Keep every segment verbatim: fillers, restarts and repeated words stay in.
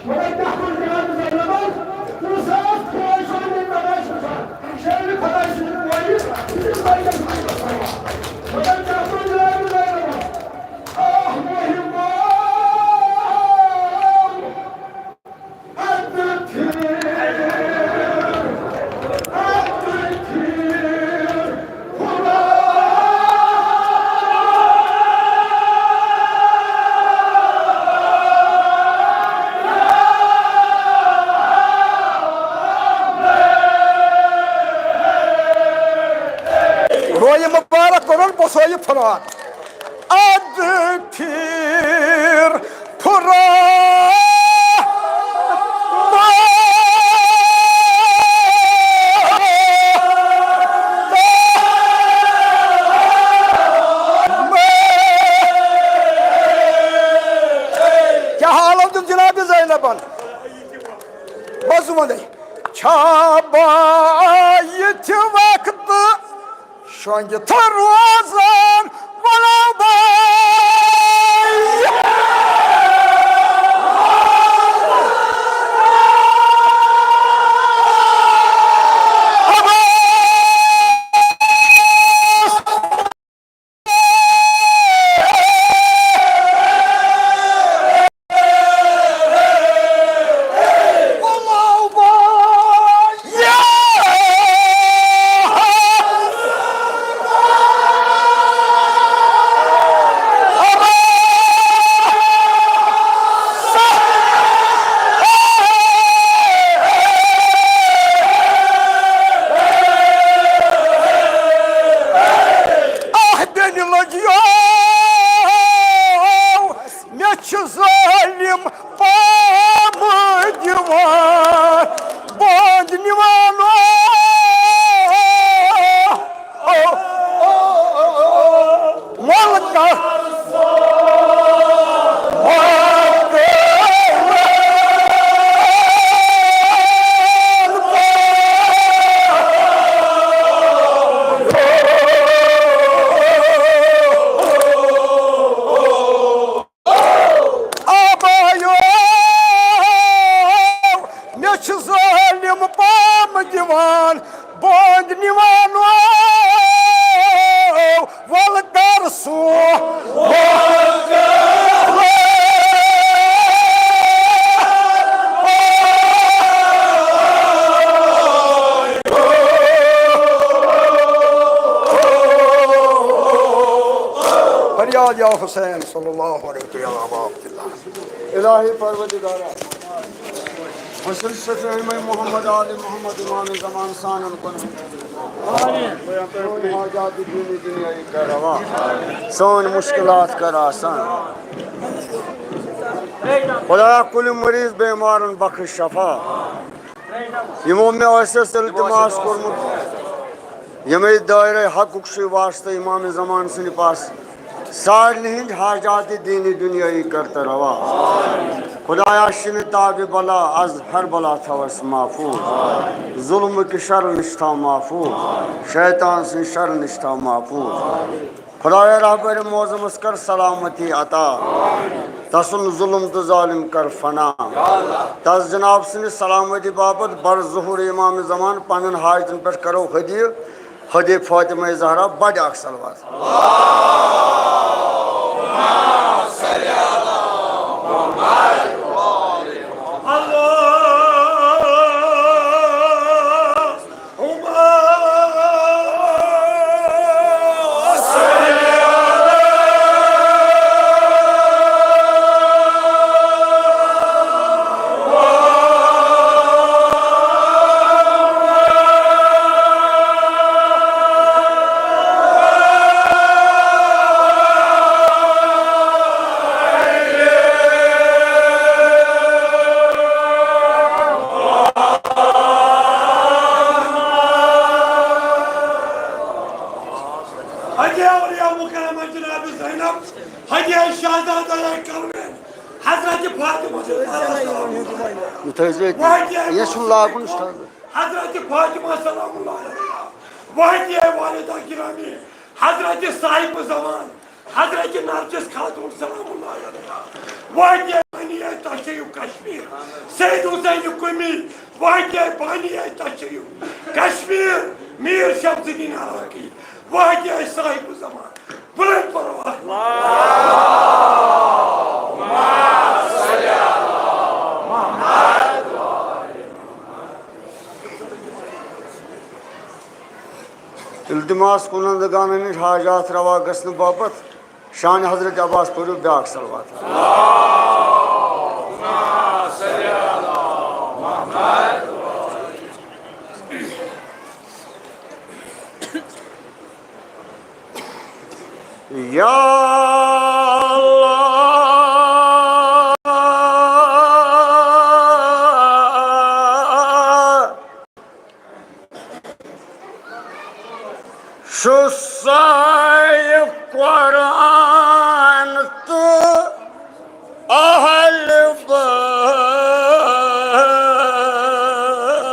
مگر تَتھ منٛز جناب زینبَس کُنوُہ ساس خۄش پنٕنۍ تلاش وٕچھان۔ شٲمہِ خۄداے سٕنٛدِ وٲلِو، یہِ چھُ واریاہ مطلب کیٛاہ کوٚر جناب زینبَس؟ آہ، مُحِبا، اَدٕ پھِر، اَدٕ پھِر۔ رویہِ مُبارک کوٚرُن بۄسویہِ فراق۔ اَدٕ پھِر پھُرا۔ کیٛاہ حالو دیُت جناب زینبن؟ بس وۄنۍ چھا با یِتھِ وقتہٕ شۄنٛگِتھ روزان وَلَو بَے۔ آہ، بیٚنہِ لٔجیو، مےٚ چھِ ظٲلِم پامہٕ دِوان، بانٛد نِوان۔ او، او، او، او، او، ملکہ۔ آبایو، مےٚ چھُ ظٲلِم پام دِوان، بانٛد نِوان۔ او، وَلہٕ کر سُہ۔ فریاد یا حسین صلی اللہ علیہ وسلم۔ الہی پروردگارا، حسن شفیع محمد آل محمد امام زمان سانن کن۔ سون حاجات دینی دنیائی کر روا۔ سون مشکلات کر آسان۔ خدایا، کُلہِ مریض بیمارن بخش شفا۔ یِمو مےٚ ٲسِس التماس کوٚرمُت، ییٚمے دٲیرے حقُک چھُے واسطہٕ امام زمان سٕنٛدِ پاس سارنٕے ہٕنٛدۍ حاجات دینی دنیائی کر تہٕ روا۔ خدایا، شِنہٕ تابِ بلا از ہر بلا تھاو اَسہِ محفوظ۔ ظلمہٕ کہِ شرٕ نِش تھاو محفوظ۔ شیطان سٕنٛدِ شرٕ نِش تھاو محفوظ۔ خدایا، رہبر معظمس کر سلامتی عطا۔ تسُنٛد ظلم تہٕ ظالم کر فنا۔ تس جناب سٕنٛدِ سلامتی باپتھ بر ظہور امام زمان پننٮ۪ن حاجتن پٮ۪ٹھ کرو ہدیہِ، ہدیہِ فاطمہ زہرا بڑِ اکھ صلوات۔ ہدیہ اولیاء مکرمہ جناب زینب، ہدیہ شہزادہ کرمین، حضرت فاطمہ سلام اللہ علیہا۔ یہِ تھٲیزیو أتی۔ وہدیہ یہِ چھُنہٕ لاگُن، یہِ چھُ تھاوُن۔ حضرت فاطمہ سلام اللہ علیہا۔ وہدیہ والدہ گرامی، حضرت صاحب زمان حضرت نرجس خاتون سلام اللہ علیہا، واقعہ بانی تشیع کشمیر، سید حسین قمی، واقعہ بانی تشیع کشمیر، میر شمس الدین عراقی، واقعہ صاحب زمان، بلند پرواز۔ التماس کنندگانن ہنٛدۍ حاجات روا گژھنہٕ باپتھ شان حضرت عباس پٔرِو بیٛاکھ صلوات۔ یا اللہ، شُہ سایہِ قرآن تہٕ اہل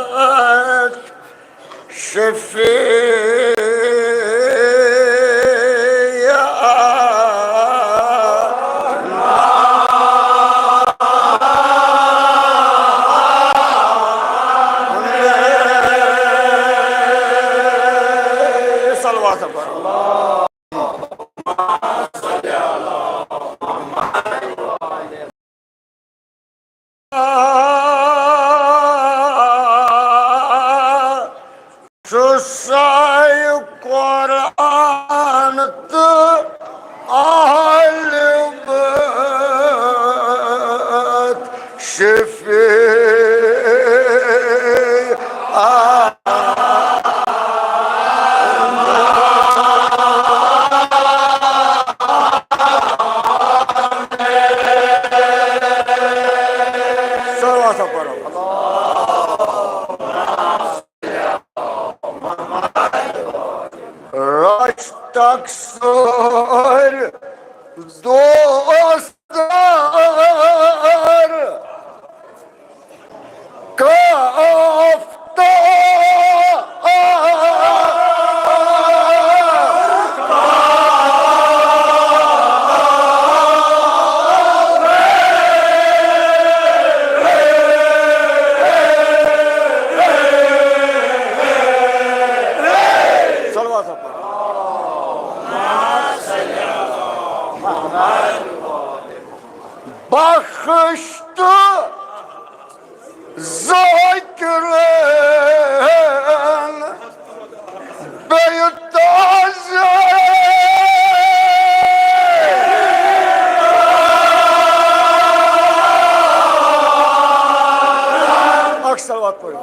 بیت شفیع۔ صلوات پرو۔ شُہ سایہِ قرآن تہٕ اہل بیت شفیع۔ صلوات پرو۔ رچھ تقصیر دوستار کافتہ۔ صلوات پرو۔ بخش تہٕ ذاکرن بیٚیہِ تازٕ۔ اکھ صلوات پٔرِو۔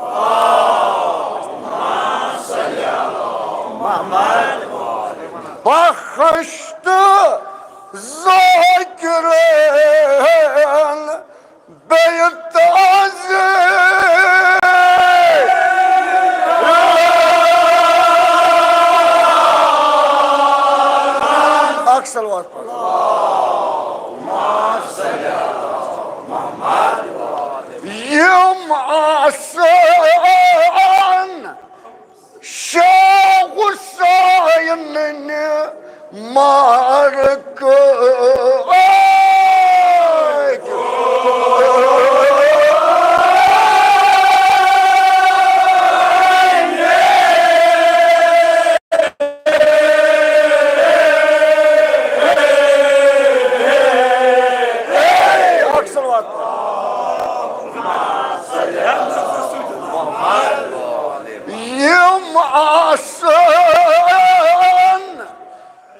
بخش تہٕ ذاکرن بیٚیہِ تازٕ۔ اکھ صلوات پرو۔ یِم آسن شاہ حسینٕنۍ مارکہٕ۔ اکھ صلوات۔ یِم آسن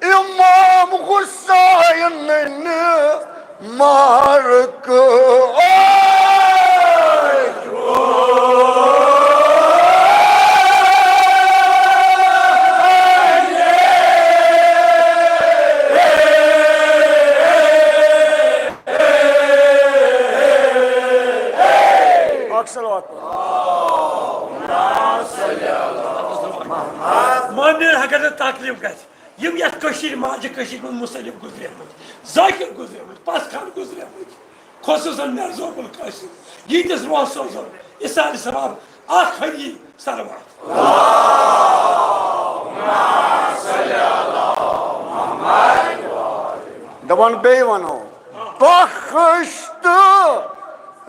امام حسینٕنۍ مارکہٕ۔ اکھ صلوات۔ مٲمِن، اگر نہٕ تکلیف گژھِ، یِم یتھ کٔشیٖرِ ماجہِ کٔشیٖرِ منٛز مُصنِف گُزریمٕتۍ، ذٲکِر گُزریمٕتۍ، پس خان گُزریمٕتۍ، خصوٗصاً مرزا ابوالقاسم، ییٖتِس روح سوزو، اِسالِ ثواب، اکھ ہَتھ یی صلوات۔ اللہم صل علی محمد۔ دَپان بیٚیہِ وَنو، بخش تہٕ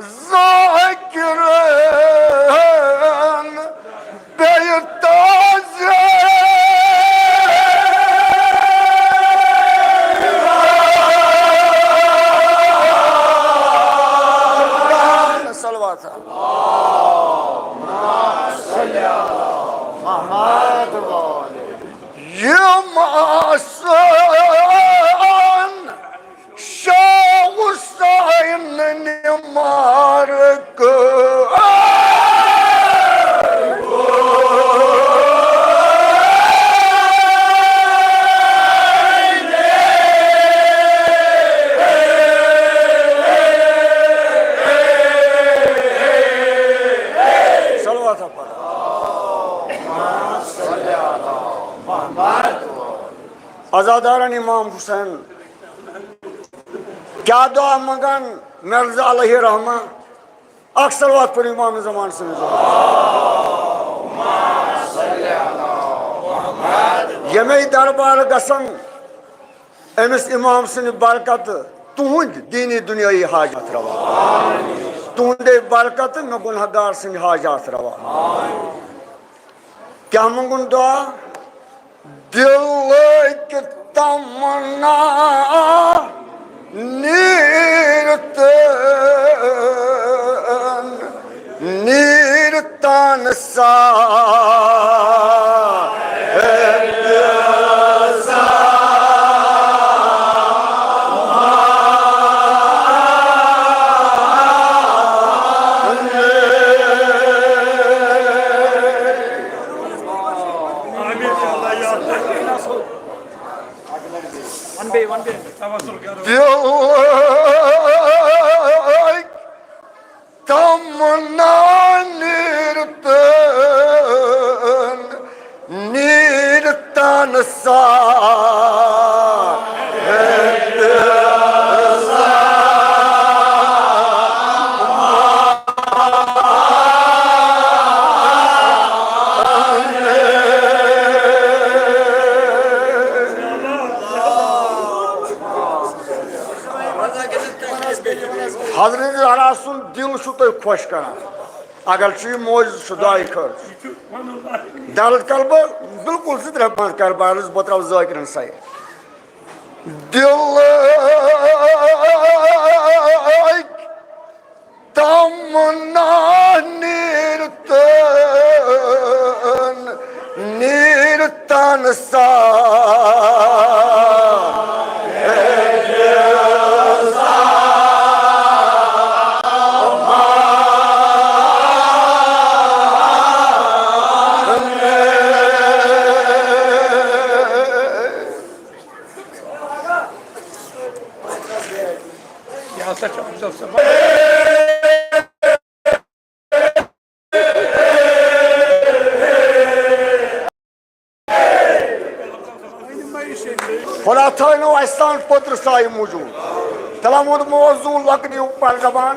ذاکرن بیٚیہِ تازٕ۔ صلوات۔ محمد وآل۔ یِم آسن شاہ حسین نمارکہٕ۔ صلوات پرو۔ عزادارن امام حسین۔ کیا دعا منگان مرزا علیہ رحمہ؟ اکھ صلوات پٔرِو امام زمان سٕنٛدِس۔ ییٚمے دربار گژھن أمِس امام سٕنٛدِ برکتہٕ تُہنٛدۍ دینی دُنیٲیی حاجات روا۔ تُہنٛدے برکتہٕ مےٚ گناہ گار سٕنٛدِ حاجات روا۔ کیا منگُن دعا؟ دلٕکۍ تمنا نیٖرتن، نیٖرتن سا۔ دلٕکۍ تمنا نیٖرتن، نیٖرتن سا۔ حضرت زہرا سُنٛد دِل چھُ تۄہہِ خۄش کران۔ اگر چھُ یہِ معجزٕ چھُ دعایہِ خٲر۔ درد قلبہٕ بالکل زٕ ترٛےٚ بند کرٕ بہٕ عرض، بہٕ ترٛاوٕ ذٲکرن سایہِ۔ دِلٕکۍ تمنا نیٖرتن، نیٖرتن سا۔ یہِ ہسا چھُ افضل صٲب۔ خدا تھٲینو اَسہِ تام پٔترٕ سایہِ موٗجوٗد۔ تِلہٕ ووٚن موضوٗع لۄکٕٹ ہیوٗ پَر زبان۔